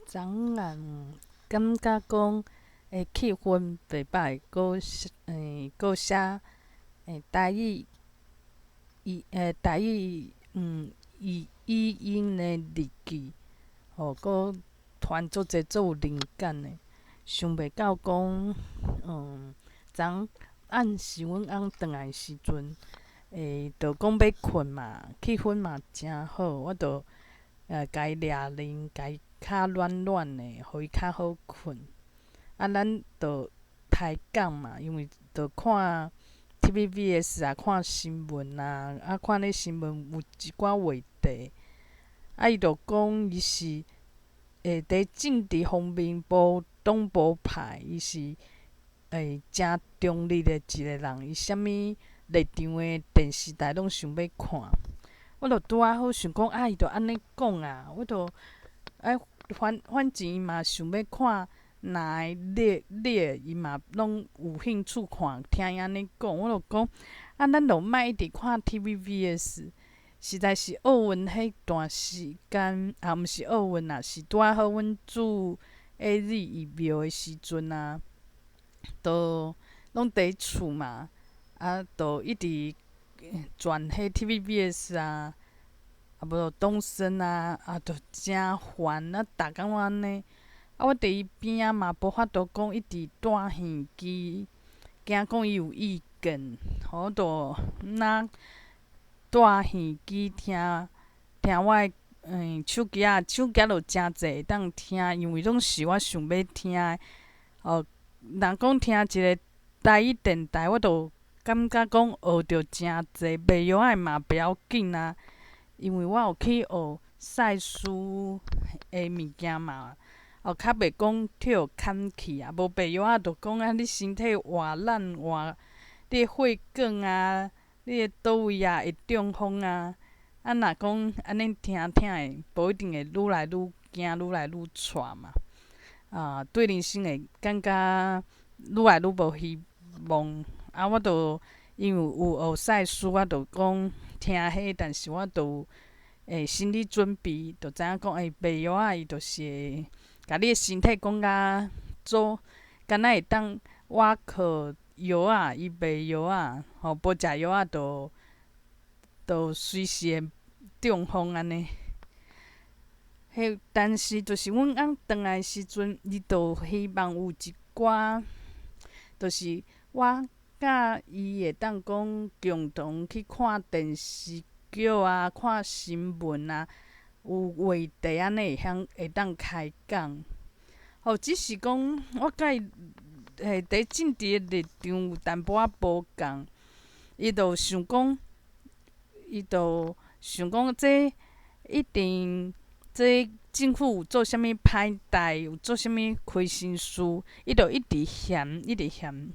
昨暗感覺講的氣氛袂䆀，閣閣寫台語語台語語語音的日記，吼，閣傳足濟足有靈感的，想袂到講，昨暗時阮翁轉來的時陣，就講欲睏嘛，氣氛嘛誠好，我就共伊掠奶，共伊較軟軟的，予伊較好睏。啊，咱就抬槓嘛，因為就看 TVBS 啊，看新聞啊，啊，看咧新聞有一寡話題，啊，伊就講伊是佇政治方面無黨無派，伊是誠中立的一個人，伊啥物立場的電視台攏想欲看。我就拄仔好想講，啊，伊就按呢講啊，我就哎，反正伊嘛想欲看哪个列列，伊嘛攏有興趣看，聽伊按呢講，我就講，啊，咱就莫一直看 TVBS，實在是奧運彼段時間，啊，毋是奧運啦，是拄仔好阮注 AZ 疫苗的時陣啊，都攏佇厝嘛，啊，就一直轉彼 TVBS 啊，啊無就東森啊，啊，就誠煩啊，逐工攏按呢。啊，我佇伊邊仔嘛，無法度講一直帶耳機，驚講伊有意見，我就若帶耳機聽聽我的手機仔，手機就誠濟會當聽，因為攏是我想欲聽的。哦，若講聽一個台語電台，我就感覺講學著誠濟，袂曉的嘛袂要緊啊，因為我有去學賽斯的物件嘛。哦，較袂講去予崁去啊，無白藥仔就講啊，你身體偌懶偌，你的血管啊，你的佗位啊會中風啊。啊，若講按呢聽聽會，無一定會愈來愈驚，愈來愈掣嘛。啊，對人生會感覺愈來愈無希望。啊，我就因為有學賽斯，我就講聽彼，但是我就會心理準備，就知影講，欸，白藥仔伊就是會共你的身體講甲做，敢若會當倚靠藥仔，伊賣藥仔，吼，無食藥仔就就隨時會中風按呢。彼但是就是阮翁轉來時陣，伊就希望有一寡，就是我佮伊會當講共同去看電視劇啊，看新聞啊，有話題按呢會曉會當開講。吼，只是講我佮伊佇政治的立場有淡薄仔無仝，伊就想講這一定這政府有做啥物歹代，有做啥物虧心事，伊就一直嫌，一直嫌。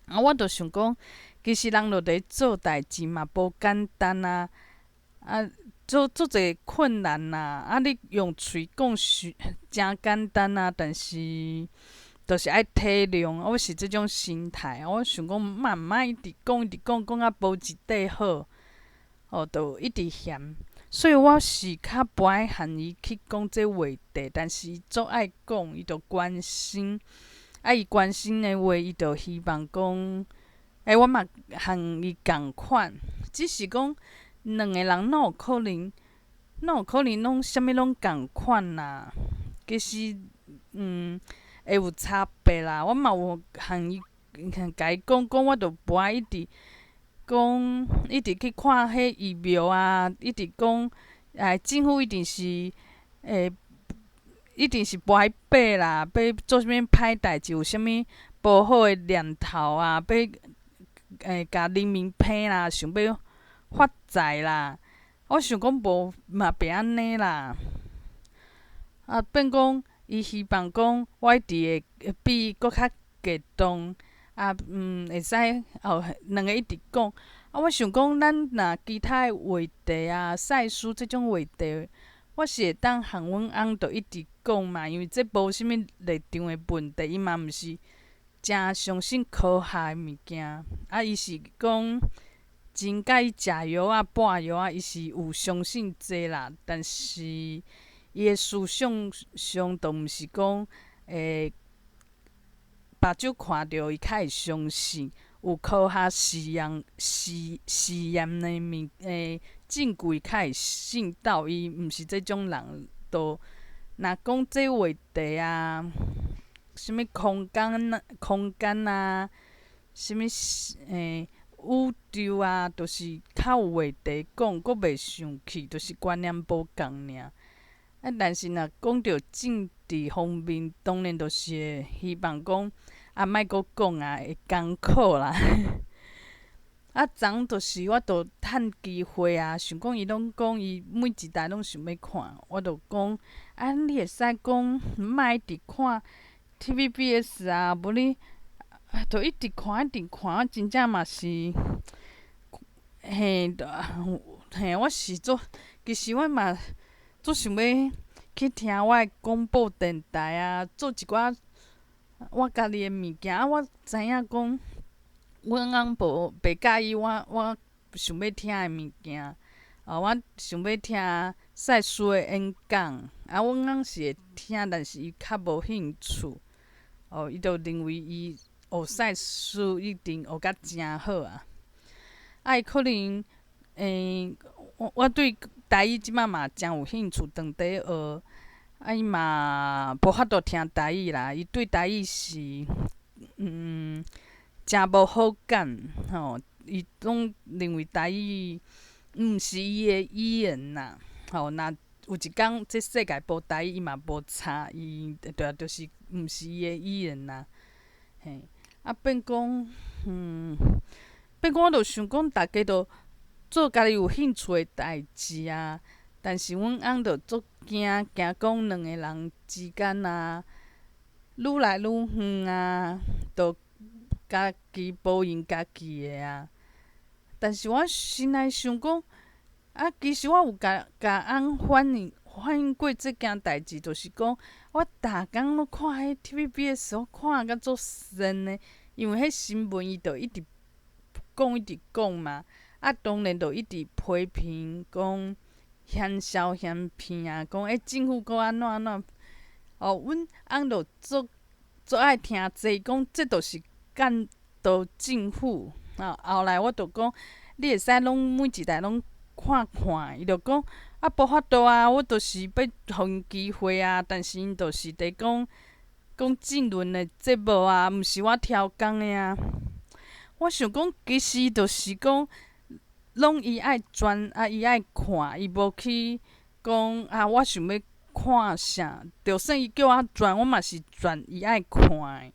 啊，我就想講，其實人就佇做代誌嘛，無簡單啊，啊，做足濟困難啦。啊，你用喙講是誠簡單啊，但是就是愛體諒。我是這種心態，我想講，莫毋愛一直講，一直講，講甲無一塊好，哦，就一直嫌。所以我是較無愛和伊去講這話題，但是伊足愛講，伊就關心。啊，伊關心的話，伊就希望講，欸，我嘛和伊仝款，只是講兩个人哪有可能，哪有可能攏啥物攏仝款啦？其實，會有差別啦。我嘛有和伊共伊講講，我就無愛一直講，一直去看彼疫苗啊，一直講，哎，政府一定是會。一定是無愛爬啦，欲做啥物歹代誌，有啥物無好的念頭啊，欲共人民騙啦，想欲發財啦。我想講無嘛袂按呢啦。啊，變講伊希望講我一直會比伊閣較激動，啊，會使哦，兩个一直講。啊，我想講咱若其他的話題啊，賽斯這種話題，我是會當和阮翁就一直講嘛，因為這無啥物立場的問題，伊嘛毋是誠相信科學的物件，啊，伊是講真佮意食藥仔、抹藥仔，伊是有相信這啦，但是伊伊的思想上，都毋是講，目睭看著伊較會相信，有科學試驗的物證據較會信到，伊毋是這種人。都若講這話題啊，啥物空間啊，啥物宇宙啊，就是較有話題講，閣袂生氣，就是觀念無仝爾。啊，但是若講著政治方面，當然就是會希望講，啊，莫閣講啊，會艱苦啦。啊，昨昏就是我著趁機會啊，想講伊攏講伊每一台攏想欲看，我就講啊，你會使講莫一直看 TVBS 啊，無你就一直看一直看，我真正嘛是，嘿，嘿，我是足，其實我嘛足想欲去聽我的廣播電台啊，做一寡我家己的物件啊，我知影講，阮翁無袂佮意我想欲聽的物件，哦，我想欲聽賽斯的演講，啊，阮翁是會聽，但是伊較無興趣，哦，伊就認為伊學賽斯一定學甲誠好啊，啊，伊可能，我對台語這擺嘛誠有興趣，當佇學，啊，伊嘛無法度聽台語啦，伊對台語是，誠無好感，吼，伊攏認為台語毋是伊的語言啦，吼，若有一工這世界無台語，伊嘛無差，伊對啊，就是毋是伊的語言啦，嘿，啊變講，變講我就想講，逐家都做家己有興趣的代誌啊，但是阮翁就足驚，驚講兩個人之間啊，愈來愈遠啊，就家己無閒家己的啊。但是我心內想講，啊，其實我有共共翁反映過這件代誌，就是講我逐工攏看彼 TVBS，我看甲足神的，因為彼新聞伊就一直講一直講嘛，啊，當然就一直批評講嫌潲嫌偏啊，講政府閣按怎按怎，哦，阮翁就足足愛聽這，講這就是監督政府。啊，後來我就講，你會使攏每一台攏看看，伊就講啊，無法度啊，我就是欲予𪜶機會啊，但是𪜶就是佇講講政論的節目啊，毋是我挑工的啊。我想講，其實就是講，攏伊愛轉啊，伊愛看，伊無去講啊，我想欲看啥，就算伊叫我轉，我嘛是轉伊愛看的。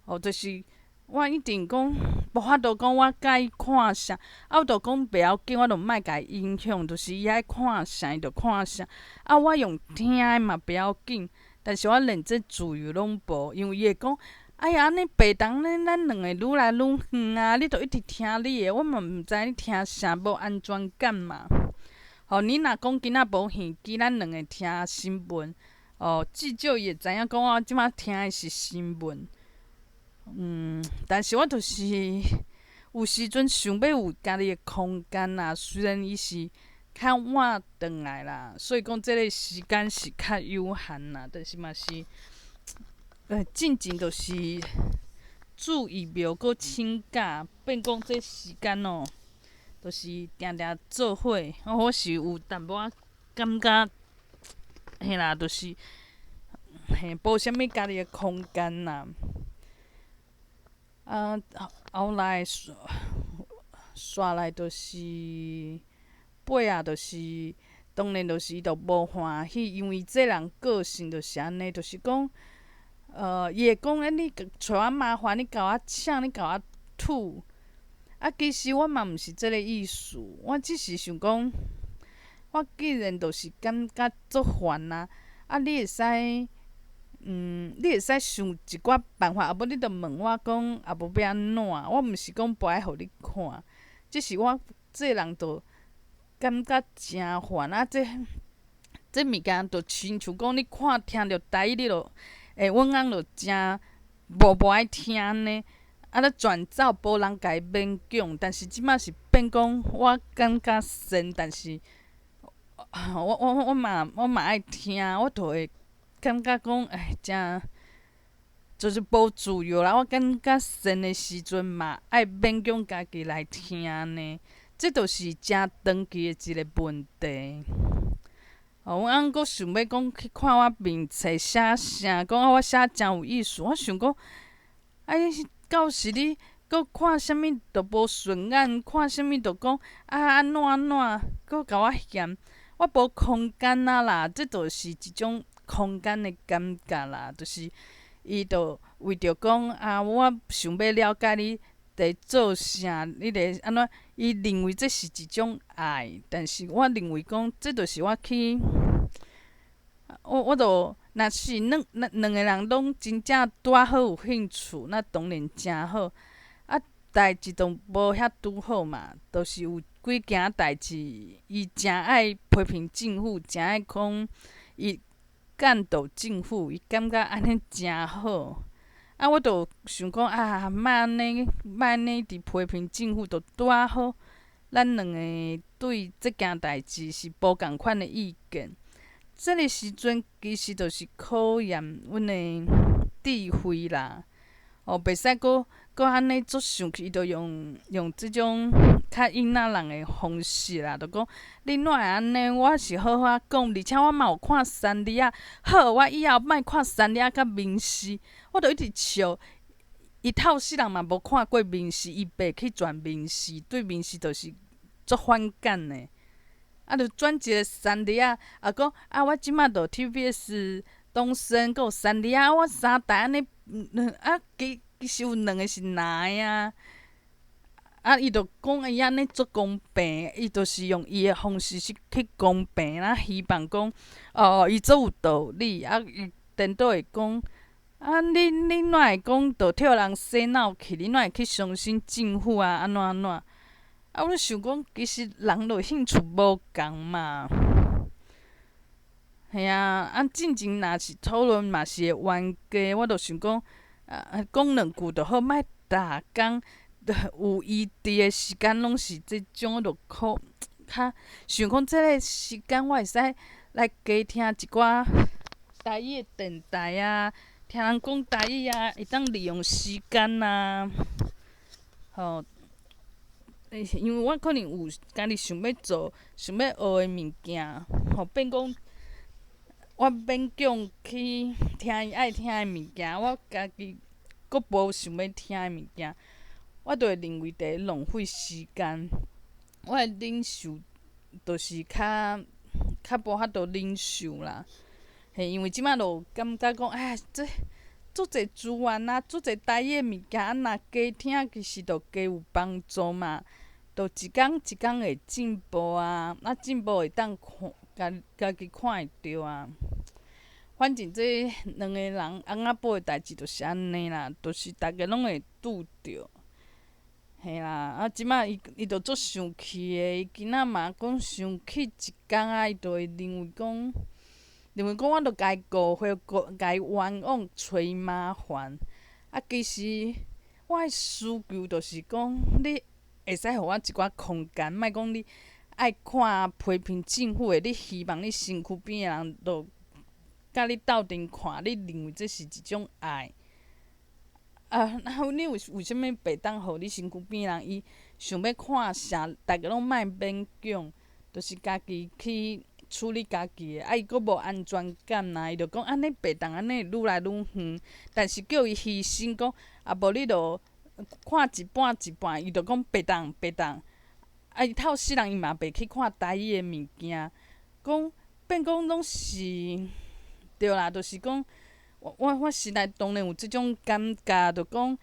哦，就是我一定講無法度講我佮意看啥，啊，我就講袂要緊，我就莫共伊影響，就是伊愛看啥，伊就看啥。啊，我用聽的嘛袂要緊，但是我連這自由攏無，因為伊會講，哎呀，按呢白當呢，咱兩個愈來愈遠啊！你著一直聽你的，我嘛毋知你聽啥，無安全感嘛。吼，你若講今仔無耳機，咱兩個聽新聞，哦，至少伊會知影講我這擺聽的是新聞。但是我就是有時陣想欲有家己的空間啦，雖然伊是較晚轉來啦，所以講這个時間是較有限啦，但是嘛是，進前就是注疫苗閣請假，變講這時間哦，就是定定做伙，我是有淡薄仔感覺，嘿啦，就是嘿，無啥物家己的空間啦。啊，後來煞來就是尾仔，就是當然就是伊就無歡喜，因為這人個性就是按呢，就是講，伊會講，欸，你揣我麻煩，你共我嗆，你共我吐。啊，其實我嘛毋是這个意思，我只是想講，我既然就是感覺足煩啊，啊，你會使想一寡辦法，啊無你就問我講，啊無欲按怎？我毋是講無愛予你看，只是我這人就感覺誠煩啊！這物件就親像講，你看聽著台語，你就會阮翁就誠無愛聽按呢。啊，咧轉走無人共伊勉強，但是這擺是變講我感覺善，但是我嘛愛聽，我就會感覺講，哎，誠就是無自由啦。我感覺閒的時陣嘛愛勉強家己來聽呢，這就是誠長期的一個問題。哦，阮翁閣想欲講去看我面冊寫啥，講我寫誠有意思。我想講，啊，到時你閣看啥物都無順眼，看啥物都講啊按怎按怎，閣共我嫌，我無空間啊啦。這就是一種空間的感覺啦，就是伊就為著講啊，我想欲了解你佇做啥，你佇按怎，伊認為這是一種愛，但是我認為講，這就是我去，我就若是兩個人攏真正拄仔好有興趣，那當然誠好。啊，代誌都無遐拄好嘛，就是有幾件代誌，伊誠愛批評政府，誠愛講伊監督政府，伊感覺按呢誠好。啊，我就想講啊，莫按呢，莫按呢，直批評政府，就拄仔好。咱兩个對這件代誌是無仝款的意見。這个時陣其實就是考驗阮的智慧啦。哦，袂使閣閣按呢足生氣，伊就用這種較囡仔人的方式啦，就講你哪會按呢？我是好好仔講，而且我嘛有看三立仔，好，我以後莫看三立仔佮民視，我就一直笑。伊透世人嘛無看過民視，伊袂去轉民視，對民視就是足反感的。啊，就轉一个三立仔，啊講啊，我這馬就 TVBS、東森，閣有三立仔，我三台按呢，啊，其實有兩个是藍的啊。啊，伊就講伊按呢足公平，伊就是用伊的方式去公平啦，希望講哦，伊足有道理，啊，伊顛倒會講，啊，你哪會講就替人洗腦去？你哪會去相信政府啊？按怎按怎？啊，我想講，其實人就興趣無仝嘛。嘿啊，啊，進前若是討論嘛是會冤家，我就想講，啊，講兩句就好，莫逐工有伊佇的時間攏是這種，我就可較想講，這个時間我會使來加聽一寡台語的電台啊，聽人講台語啊，會當利用時間啊，吼。因為我可能有家己想欲做、想欲學的物件，吼，變講我勉強去聽伊愛聽的物件，我家己閣無想欲聽的物件，我就會認為佇浪費時間。我的忍受就是較無法度忍受啦，嘿，因為這馬就感覺講，哎，這足濟資源啊，足濟台語的物件，啊，若加聽，其實就加有幫助嘛。就一工一工會進步啊，啊，進步會當看，家己看會著啊。反正這兩个人翁仔某的代誌就是按呢啦，就是逐家攏會拄著。嘿啦，啊，這馬伊就足生氣的，伊今仔嘛講生氣一工啊，伊就會認為講我著共伊誤會，共伊冤枉，揣麻煩。啊，其實我的需求就是講，你會使予我一寡空間，莫講你愛看批評政府的，你希望你身軀邊的人都佮你鬥陣看，你認為這是一種愛？啊，你為啥物袂當予你身軀邊人伊想欲看啥，逐家攏莫勉強，就是家己去處理家己的，啊，伊閣無安全感啊，伊就講按呢袂當按呢愈來愈遠，但是叫伊犧牲講，啊無你就看一半一半，伊就講袂當袂當，啊伊透世人伊嘛袂去看台語的物件，講變講攏是對啦，就是講我實在當然有這種感覺，就講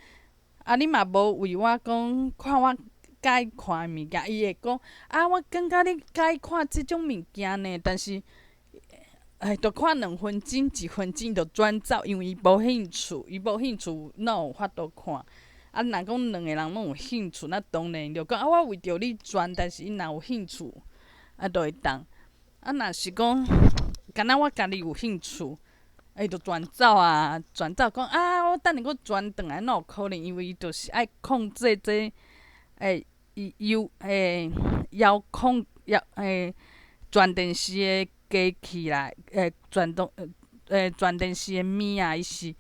啊你嘛無為我講看我佮意看的物件，伊會講啊我感覺你佮意看這種物件呢，但是哎，就看2分鐘、1分鐘就轉走，因為伊無興趣，伊無興趣，哪有法度看？啊，若講兩个人攏有興趣，那當然就講啊，我為著你轉，但是伊若有興趣，啊，就會當。啊，若是講，敢若我家己有興趣，伊就轉走啊，轉走講啊，我等下閣轉轉來，哪有可能？因為伊就是愛控制這，欸，伊有欸遙控遙欸，轉電視的機器啦，轉動轉電視的物啊，伊是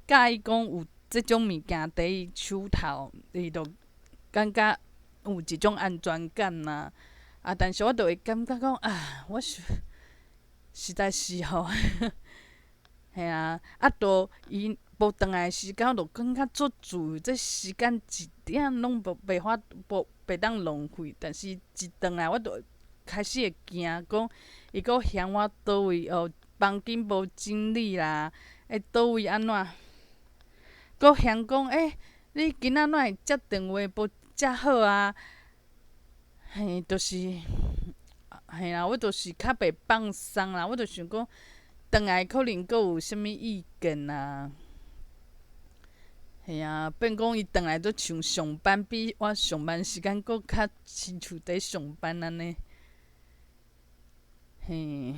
佮意講有這種物件佇伊手頭，伊就感覺有一種安全感啦。啊，但是我就會感覺講啊，我實實在是吼，嘿啊，啊，都伊無轉來的時間，我就感覺足自由，這時間一點攏無袂法無袂當浪費。但是一轉來，我就開始會驚，講伊閣嫌我佗位哦，房間無整理啦，會佗位按怎？閣嫌講，你今仔哪會接電話無接好啊？嘿，就是，嘿啊，我就是較袂放鬆啦。我就想講，轉來可能閣有啥物意見啊？嘿啊，變講伊轉來都像上班，比我上班時間閣較親像佇上班按呢。嘿，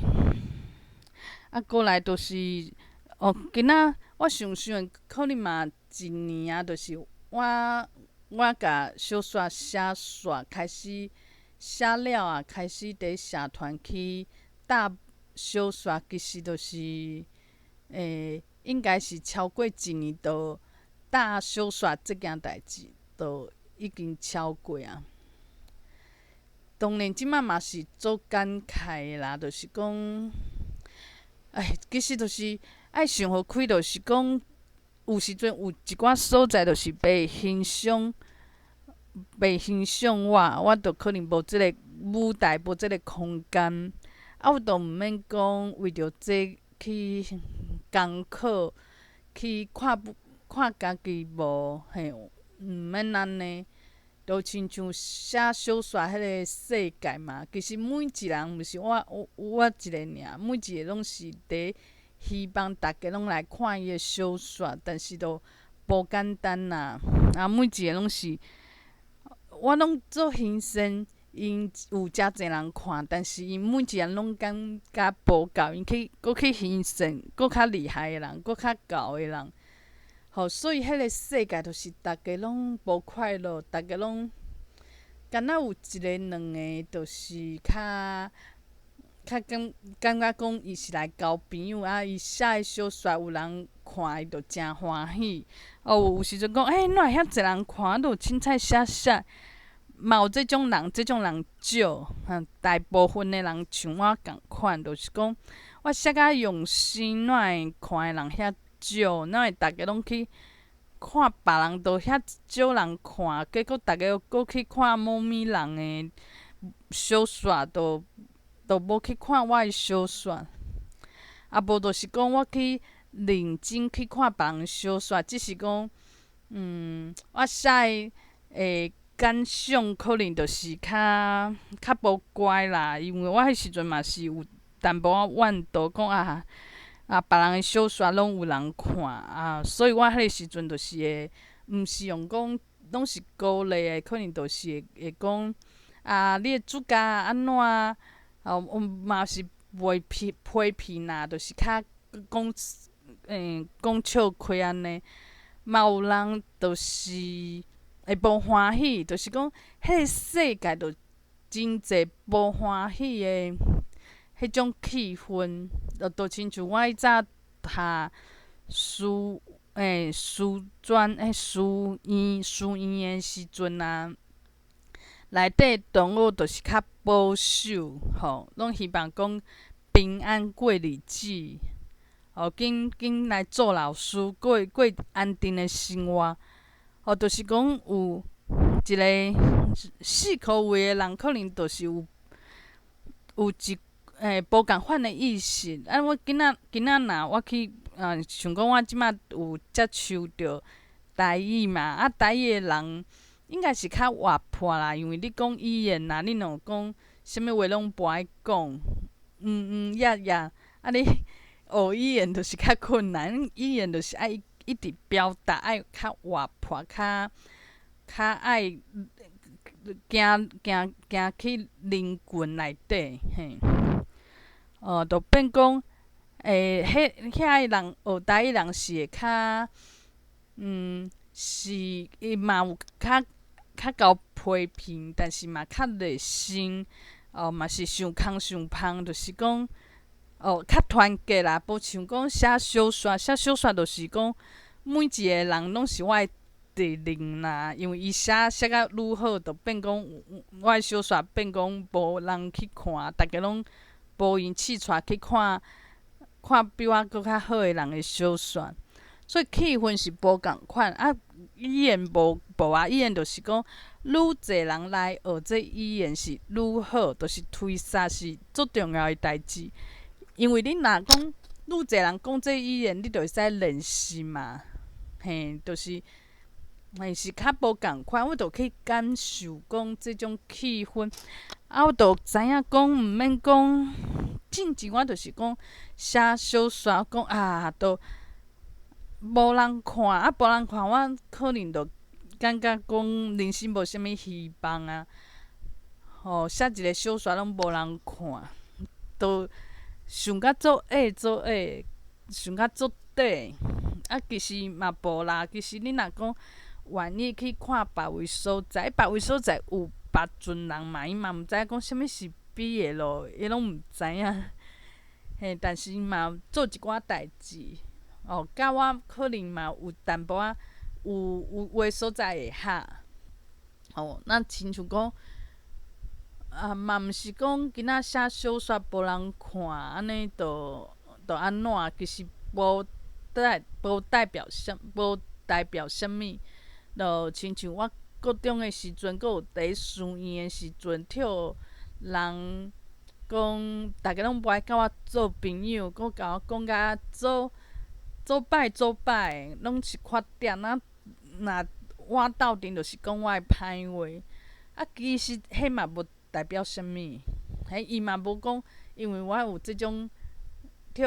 啊，過來就是，哦，今仔我想想，可能嘛一年啊，就是我共小說寫煞，開始寫了啊，開始佇社團去搭小說，其實就是，應該是超過一年都搭小說這件代誌，都已經超過啊。當然，這擺嘛是足感慨的啦，就是講，哎，其實就是愛想予開，就是講有時陣有一寡所在，就是袂欣賞，袂欣賞我，我就可能無這个舞台，無這个空間，啊，我都毋免講為著這去艱苦，去看不看家己無嘿，毋免按呢。就親像寫小說彼个世界嘛，其實每一人毋是我我我一個爾，每一个攏是佇希望逐家攏來看伊的小說，但是都無簡單啦。啊，每一个攏是，我攏做欣賞，𪜶有誠濟人看，但是𪜶每一个人攏感覺無夠，𪜶去閣去欣賞閣較厲害的人，閣較𠢕的人。吼，所以彼个世界就是逐家攏無快樂，逐家攏敢若有一个兩个，就是較較感感覺講伊是來交朋友啊，伊寫的小說有人看，伊就誠歡喜。哦，有時陣講，哪會遐濟人看，都凊彩寫寫，嘛有這種人，這種人少，大部分的人像我仝款，就是講我寫甲用心，哪會看的人遐少？哪會逐家攏去看別人，都遐少人看，結果逐家閣去看某物人的小說，都都無去看我的小說。啊，無就是講我去認真去看別人小說，只是講，我寫的感想可能就是較較無乖啦，因為我彼時陣嘛是有淡薄仔怨妒，講啊啊，別人的小說攏有人看啊，所以我彼个時陣就是會，毋是用講攏是鼓勵的，可能就是會會講啊，你的主角按怎啊，哦，嘛是袂批批評啦，就是較講講笑開按呢。嘛有人就是會無歡喜，就是講彼个世界就真濟無歡喜的彼種氣氛，就就親像我以早讀師專師院師院的時陣啊，內底同學就是較保守，吼，攏希望講平安過日子，哦，緊緊來做老師，過過安定的生活，哦，就是講有一个四箍位的人，可能就是有有一無仝款的意識。啊，我今仔今仔若我去啊，像講我這馬有接觸著台語嘛，啊，台語的人應該是較活潑啦，因為你講語言啦，你若講啥物話攏無愛講，嗯嗯呀呀，啊你學語言就是較困難，語言就是愛一直表達，愛較活潑，較較愛行行行去人群內底，嘿，哦，就變講，彼遐个人學台語人是會較，是伊嘛有較較𠢕批評，但是嘛較熱心，哦，嘛是傷空傷芳，就是講哦，較團結啦，無像講寫小說，寫小說就是講每一個人攏是我的敵人啦，因為伊寫寫甲愈好，就變講我的小說變講無人去看，逐家攏無閒試帶去看，看比我閣較好的人的小說，所以氣氛是無仝款啊。語言無無啊，語言就是講愈濟人來學這語言是愈好，就是推捒是足重要的代誌。因為你若講愈濟人講這語言，你就會使練習嘛，嘿，就是嘿是較無仝款。我就去感受講這種氣氛，啊，我就知影講毋免講，進前我就是講寫小說，講啊，都無人看，啊，無人看，我可能就感覺講人生無啥物希望啊。吼，寫一個小說攏無人看，都想甲足矮足矮，想甲足短。啊，其實嘛無啦。其實你若講願意去看別位所在，別位所在有別陣人嘛，伊嘛毋知影講啥物是 BL，伊攏毋知影。嘿，但是嘛做一寡代誌。哦，佮我可能嘛有淡薄仔有有的所在會合。哦，那親像講，啊嘛毋是講囡仔寫小說無人看，按呢就就按怎？其實無代表啥，無代表啥物。就親像我國中的時陣，閣有佇書院的時陣，予人講，逐家攏無愛佮我做朋友，閣共我講甲做。做歹做歹，攏是缺點啊！若我鬥陣就是講我的歹話，啊，其實彼嘛無代表啥物，彼伊嘛無講，因為我有這種予